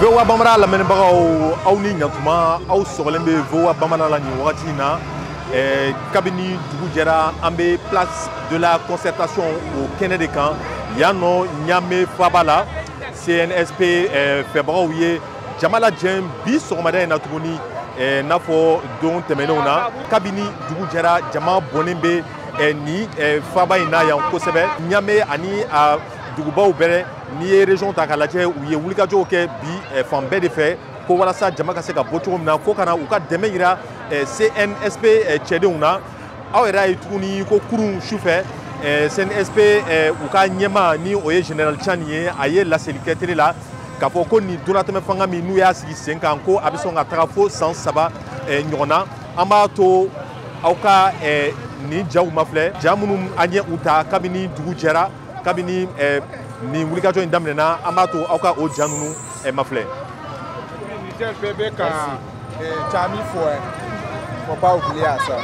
VOA Bambara lamɛnnibagaw aw ni ɲantuma aw sɔgɔlen bɛ VOA Bambara la nin wagati in na kabini dugu jɛra an bɛ place de la concertation o kɛnɛ de kan yan nɔ Ɲame faaba la CNSP fɛbagaw ye jama lajɛ bi sɔgɔmada in na tuguni n'a fɔ don tɛmɛnenw na kabini dugu jɛra jama bɔnnen bɛ nin faaba in na yan kosɛbɛ Ɲame ani a dugubaw bɛɛ n'i ye région ta k'a lajɛ u ye wulikajɔw kɛ bi fan bɛɛ de fɛ ko walasa jama ka se ka bɔ cogo min na ko ka na u ka dɛmɛ yira CNSP cɛdenw na aw yɛrɛ y'a ye tuguni ko kurun sufɛ CNSP u ka ɲɛmaa ni o ye général Tiani ye a ye laseli kɛ télé la k'a fɔ ko nin donnatɛmɛ fanga min n'u y'a sigi sen kan ko a bɛ sɔn ka taga fo san 3 ɲɔgɔn na an b'a to aw ka nin jaw mafilɛ ja minnu an ye u ta kabini dugu jɛra kabini nin wulikajɔ in daminɛna an b'a to aw ka o ja ninnu mafilɛ. Niger bɛɛ bɛ ka Tiani fo faut pas oublier ça.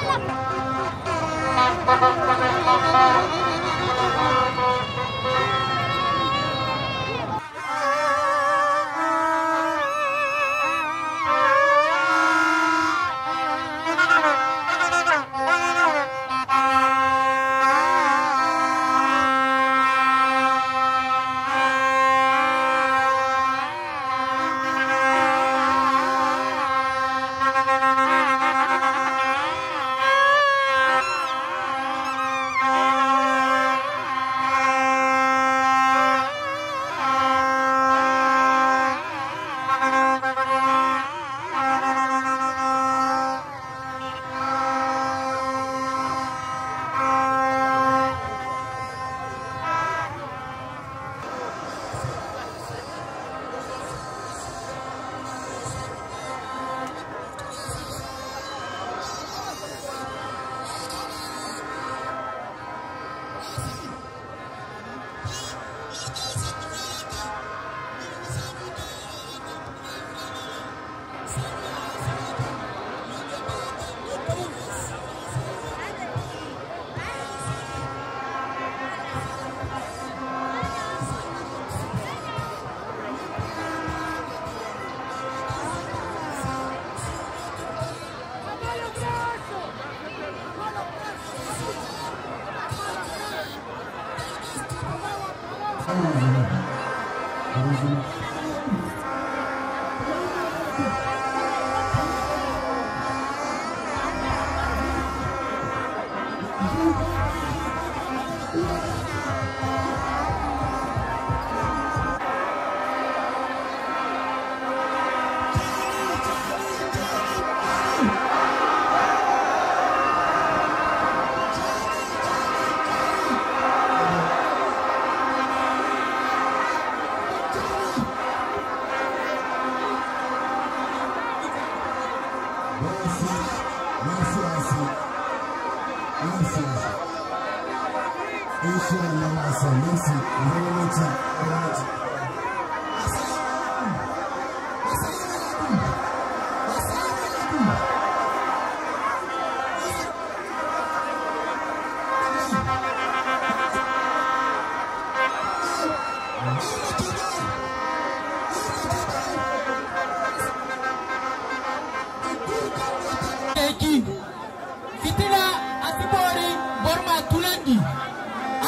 Fitina asibori borma tunandi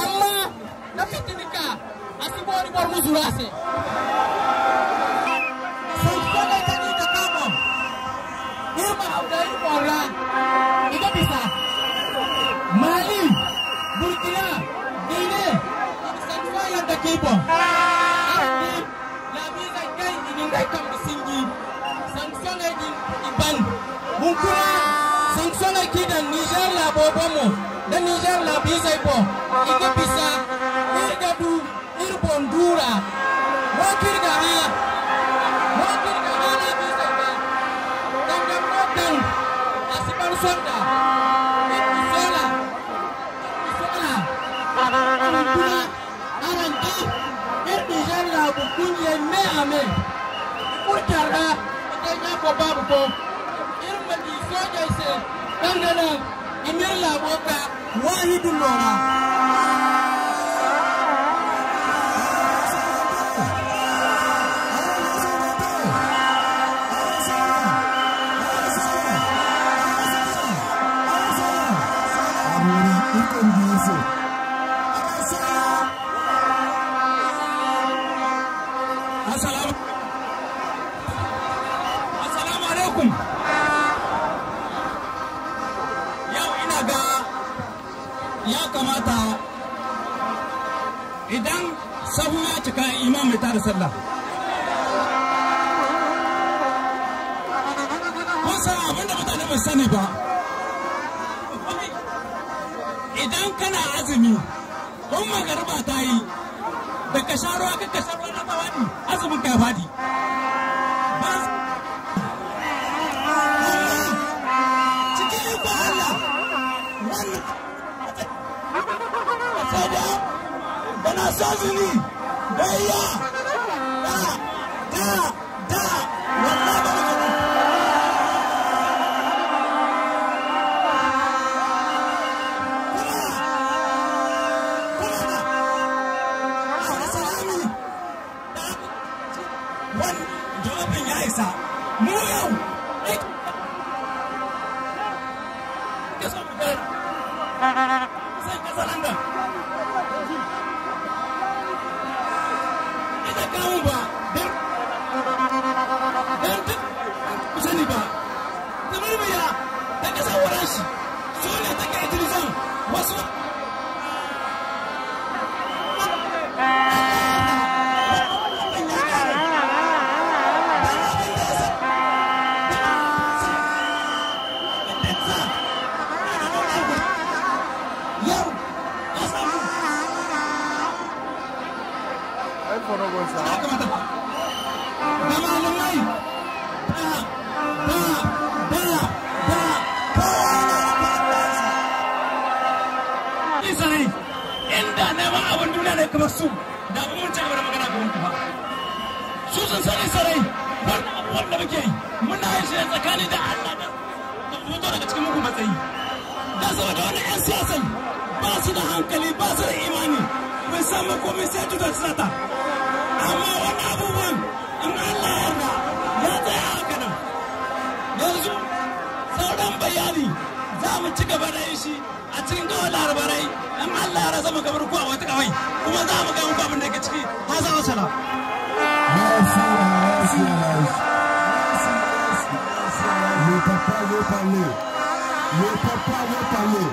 amma na fitinika asibori bormu surase sanction kani kakamo irma hawdai borla iga bisa Mali Burkina Guinea sanction yanda kibo ardi la visa kai iningai kam singi sanction din iban bunkuna sanction ki da Niger la bobomo da Niger la bizay bo iga bisa irga du ir bondura wakirga ha la bizay ba dangam no dang asiban sonda isola isola bunkuna aranti ir Niger la bukunye me ame kurtara ita ko babu ko irmadi soja se dangana imir la boka wahidu lora. cika imam mai tada sallah. Kun san abin da mutane ba sani ba, idan kana azumi in magariba ta yi da ka sha ruwa ka sha ruwa na tawadi, azumin ka ya fadi. Cikin ikon Allah wannan sai da da Nations Unies da iya da da da wallahi ba mu gani. Kuma salami wannan jawabin ya isa mu yau ke so mu gani sai kasalandan ina kawo ba don duk ku sani ba tumurmiya ta kasa wurin shi su ne take utilizan wasu da malamai da da da da kowa na inda neman abin duniya ne kamar su da mun ci gaba da magana gaban ku ba. Su sun sani sarai wannan abubuwan da muke yi muna yin shi ne tsakani da Allah da fito daga cikin muku matsayi. Da saboda wannan 'yan siyasan ba su da hankali ba su da imani bai samu komai sai tutar sata. Amma wannan abubuwan in Allah yarda ya tsaya haka nan. Yanzu sauran bayani za mu ci gaba da yin shi a cikin kawai labarai in Allah ya zama kamar ku a wata kawai kuma za mu ga muku abin da ke ciki. Haza wa salam. Merci, merci, merci, merci, merci. Le papa veut parler. Le papa veut parler.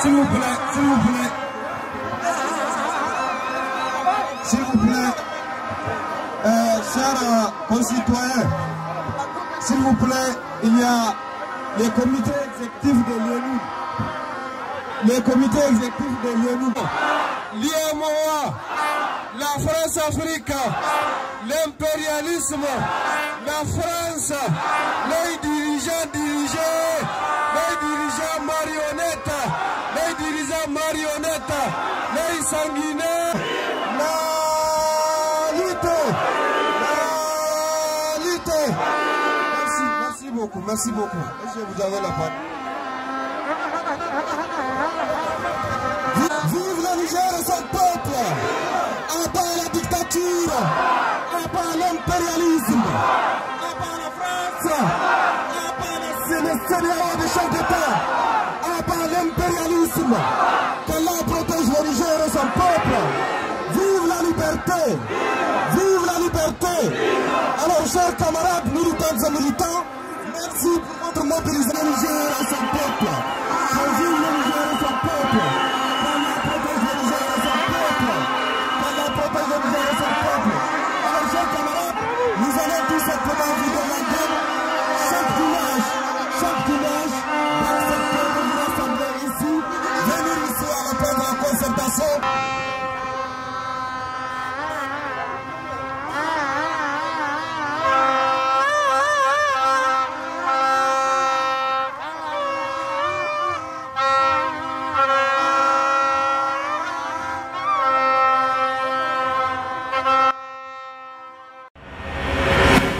S'il vous plaît, s'il vous plaît. S'il vous plaît, chers concitoyens, s'il vous plaît, il y a le comité exécutif de l'ONU. Le comité exécutif de l'ONU. L'UEMOA, la France-Afrique, l'impérialisme, la France, les dirigeants dirigés, les dirigeants marionnettes, les dirigeants marionnettes, les sanguinaires, la lutte, la lutte. Merci, merci beaucoup, merci beaucoup. Monsieur, vous avez la parole. Vive le Niger et son peuple! À bas la dictature! À bas l'impérialisme! À bas la France! À bas les CEDEAO des chefs d'État! À bas l'impérialisme! Qu'Allah protège le Niger et son peuple! Vive la liberté! Vive la liberté! Alors, chers camarades militantes et militants, merci pour votre mobilisation. Le Niger et son peuple! Vive le